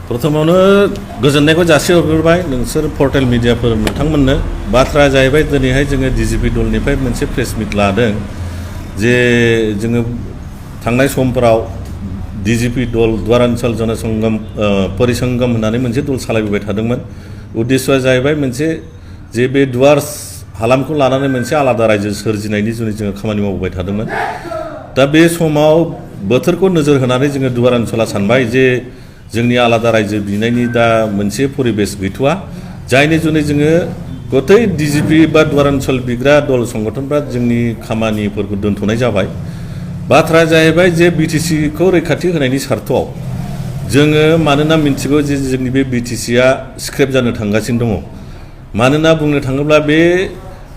प्रथमावनो गोजोननायखौ जासिहरग्रोबाय नोंसोर पर्टेल मिडियाफोर नोंथांमोननो बाथ्राया जाहैबाय दिनैहाय जोङो डिजिपि दलनिफ्राय मोनसे प्रेस मिट लादों जे जोङो थांनाय समफोराव डिजिपि दल द्वारान्चल जनसंगम परिसंगम होननानै मोनसे दल सालायबोबाय थादोंमोन उद्देश्यआ जाहैबाय मोनसे जे बे दुवार हालामखौ लानानै मोनसे आलादा रायजो सोरजिनायनि जुनै जोङो खामानि मावबोबाय थादोंमोन दा बे समाव बोथोरखौ नोजोर होनानै जोङो दुवारान्चला सानबाय जे जोंनि आलादा रायजो बिनायनि दा मोनसे परिबेस गैथ'आ जायनि जुनै जोङो गथै डिजिपि बा दुवारान्चल बिग्रा दल संगठनफ्रा जोंनि खामानिफोरखौ दोनथ'नाय जाबाय बाथ्राया जाहैबाय जे बिटिसिखौ रैखाथि होनायनि सार्थआव जोङो मानोना मिन्थिगौ जे जोंनि बे बिटिसिआ स्क्रेप जानो थांगासिनो दङ मानोना बुंनो थाङोब्ला बे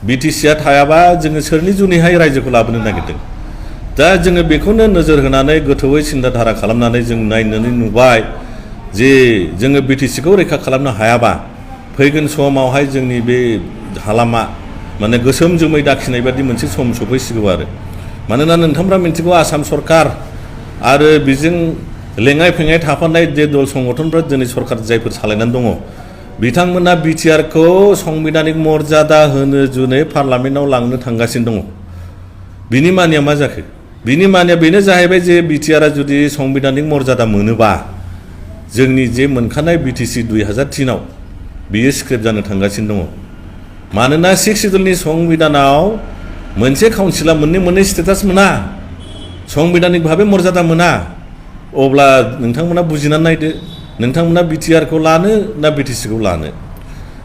बिटिसिआ थायाबा जोङो सोरनि जुनैहाय रायजोखौ लाबोनो नागिरदों दा जोङो बेखौनो नोजोर होनानै गोथौयै सिन्ताधारा खालामनानै जों नायनानै नुबाय जे जोङो बिटिसिखौ रैखा खालामनो हायाबा फैगोन समावहाय जोंनि बे हालामा माने गोसोम जोमै दाखिनाय बादि मोनसे सम सफैसिगौ आरो मानोना नोंथांफ्रा मिन्थिगौ आसाम सरकार आरो बेजों लेङाइ फेङाइ थाफानाय जे दल संगठनफ्रा दिनै सरकार जायफोर सालायनानै दङ बिथांमोना बिटिआरखौ संबिधानिक मर्यादा होनो जुनै पार्लामेन्टआव लांनो थांगासिनो दङ बिनि मानिया मा जाखो बिनि मानिया बेनो जाहैबाय जे बिटिआरआ जुदि संबिधानिक मर्यादा मोनोबा जोंनि जे मोनखानाय बिटिसि 2003आव बियो स्क्रेप जानो थांगासिनो दङ मानोना 6 सिडुलनि संबिधानाव मोनसे काउन्सिला मोननै स्टेटास मोना संबिधानिक भाबे मर्यादा मोना अब्ला नोंथांमोना बुजिनानै नायदो नोंथांमोना बिटिआरखौ लानो ना बिटिसिखौ लानो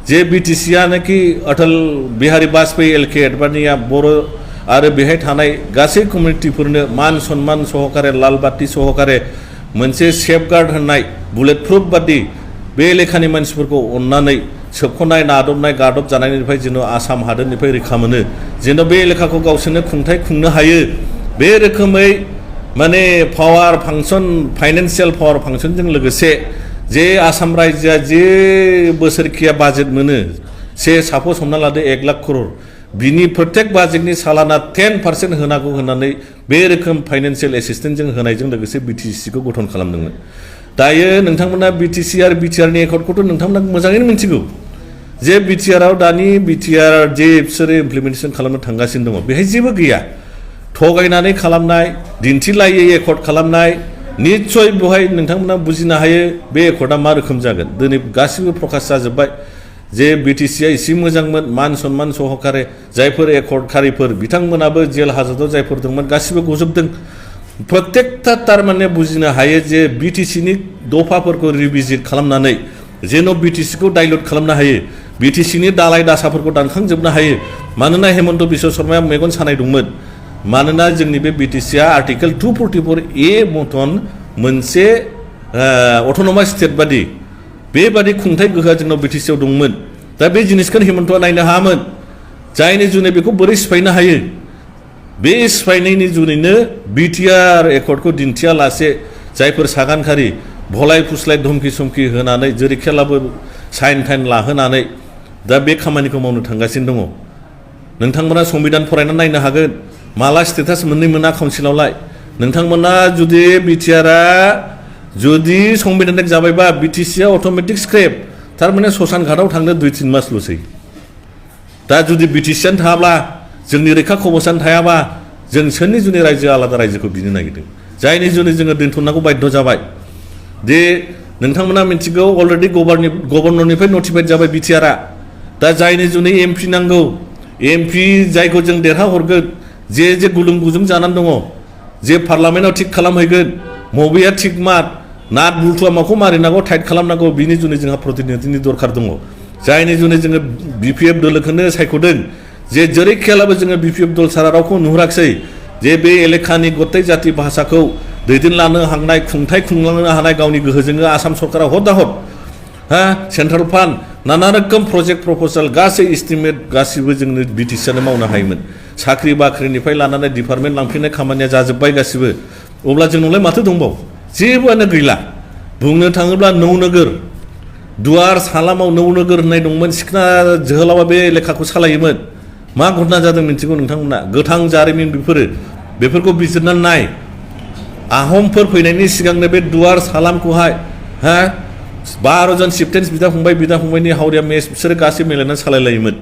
जे बिटिसिआनोखि अटल बिहारी वाजपेयी एलके एडभानिया बर' आरो बेहाय थानाय गासै कमिउनिटिफोरनो मान सन्मान सहकारे लाल बाति सहकारे मोनसे सेफगार्ड होननाय बुलेट प्रुफ बादि बे लेखानि मानसिफोरखौ अननानै सोबख'नाय नादबनाय गादब जानायनिफ्राय जेन' आसाम हादोरनिफ्राय रैखा मोनो जेन' बे लेखाखौ गावसोरनो खुंथाय खुंनो हायो बे रोखोमै माने पावार फांसन फाइनान्सियेल पावार फांसनजों लोगोसे जे आसाम रायजोआ जे बोसोरखिया बाजेट मोनो सापस हमना लादो 1 लाख करोड़ बिनि प्रत्येक बाजेटनि सालाना 10% होनांगौ होननानै बे रोखोम फाइनान्सियेल एसिस्टेन्टजों होनायजों लोगोसे बिटिसिखौ गठन खालामदोंमोन दायो नोंथांमोना बिटिसि आरो बिटिआरनि एकर्डखौथ' नोंथांमोना मोजाङैनो मिन्थिगौ जे बिटिआरआव दानि बिटिआर जे बिसोरो इमप्लिमेन्टेसन खालामनो थांगासिनो दङ बेहाय जेबो गैया थगायनानै खालामनाय दिन्थिलायै एकर्ड खालामनाय निस्सय बेवहाय नोंथांमोना बुजिनो हायो बे एकर्डआ मा रोखोम जागोन दिनै गासिबो प्रकाश जाजोब्बाय जे बिटिसिआ एसे मोजांमोन मान सन्मान सहकारे जायफोर एकर्डखारिफोर बिथांमोनाबो जेल हाजतआव जायफोर दंमोन गासिबो गजोबदों प्रत्येकथा थारमाने बुजिनो हायो जे बिटिसिनि दफाफोरखौ रिभिजिट खालामनानै जेन' बिटिसिखौ डाइलुट खालामनो हायो बिटिसिनि दालाय दासाफोरखौ दानखांजोबनो हायो मानोना हेमन्त बिश्व शर्माया मेगन सानाय दंमोन मानोना जोंनि बे बिटिसिआ आर्टिकेल 244A मथन मोनसे अट'नमास स्टेट बादि बेबादि खुंथाय गोहोआ जोंनाव बिटिसिआव दंमोन दा बे जिनिसखौ हेमन्तआ नायनो हायामोन जायनि जुनै बेखौ बोरै सिफायनो हायो बे सिफायनायनि जुनैनो बिटिआर एकर्डखौ दिन्थियालासे जायफोर सागानखारि भलाय फुस्लाय धमकि समकि होनानै जेरैखियालाबो साइन टाइन लाहोनानै दा बे खामानिखौ मावनो थांगासिनो दङ नोंथांमोना संबिधान फरायनानै नायनो हागोन माला स्टेटास मोना काउन्सिलावलाय नोंथांमोना जुदि बिटिआरआ जुदि संबिधानिक जाबायबा बिटिसिआ अट'मेटिक स्क्रेप थारमाने ससान घाटआव थांनो 2-3 मासल'सै दा जुदि बिटिसिआनो थायाब्ला जोंनि रैखा खबसानो थायाबा जों सोरनि जुनै रायजो आलादा रायजोखौ बिनो नागिरदों जायनि जुनै जोङो दोनथ'नांगौ बाध्य जाबाय दे नोंथांमोना मिन्थिगौ अलरेडि गभर्नरनिफ्राय नटिफाइड जाबाय बिटिआरआ दा जायनि जुनै एमपि नांगौ एमपि जायखौ जों देरहाहरगोन जे गुलुं गुजुं जानानै दङ जे पार्लामेन्टआव थिग खालामहैगोन मबेया थिग मार नाट बुलथुआ माखौ मारिनांगौ टाइट खालामनांगौ बिनि जुनै जोंहा प्रतिनिधिनि दरखार दङ जायनि जुनै जोङो बिपिएफ दलखौनो सायख'दों जे जेरैखियालाबो जोङो बिपिएफ दल सारा रावखौ नुहुराखिसै जे बे एलेखानि गथाय जाति भाषाखौ दैदेनलांनो हानाय खुंथाय खुंलांनो हानाय गावनि गोहोजोंनो आसाम सरकारा हद सेन्ट्रेल फान्ड नाना रोखोम प्रजेक्ट प्रप'जाल गासै एस्टिमेट गासिबो जोंनो बिटिसिआनो मावनो हायोमोन साख्रि बाख्रिनिफ्राय लानानै डिपार्टमेन्ट लांफिननाय खामानिया जाजोब्बाय गासिबो अब्ला जोंनावलाय माथो दंबावो जेबोआनो गैला बुंनो थाङोब्ला नौनोगोर दुवार सालामाव नौनोगोर होननाय दंमोन सिखना जोहोलावा बे लेखाखौ सालायोमोन मा घटना जादों मिन्थिगौ नोंथांमोना गोथां जारिमिन बेफोरखौ बिजिरनानै नाय आहमफोर फैनायनि सिगांनो बे दुवार सालामखौहाय 12 जन चिफटेन्स बिदा फंबायनि हावरिया मेच बिसोरो गासै मिलायनानै सालायलायोमोन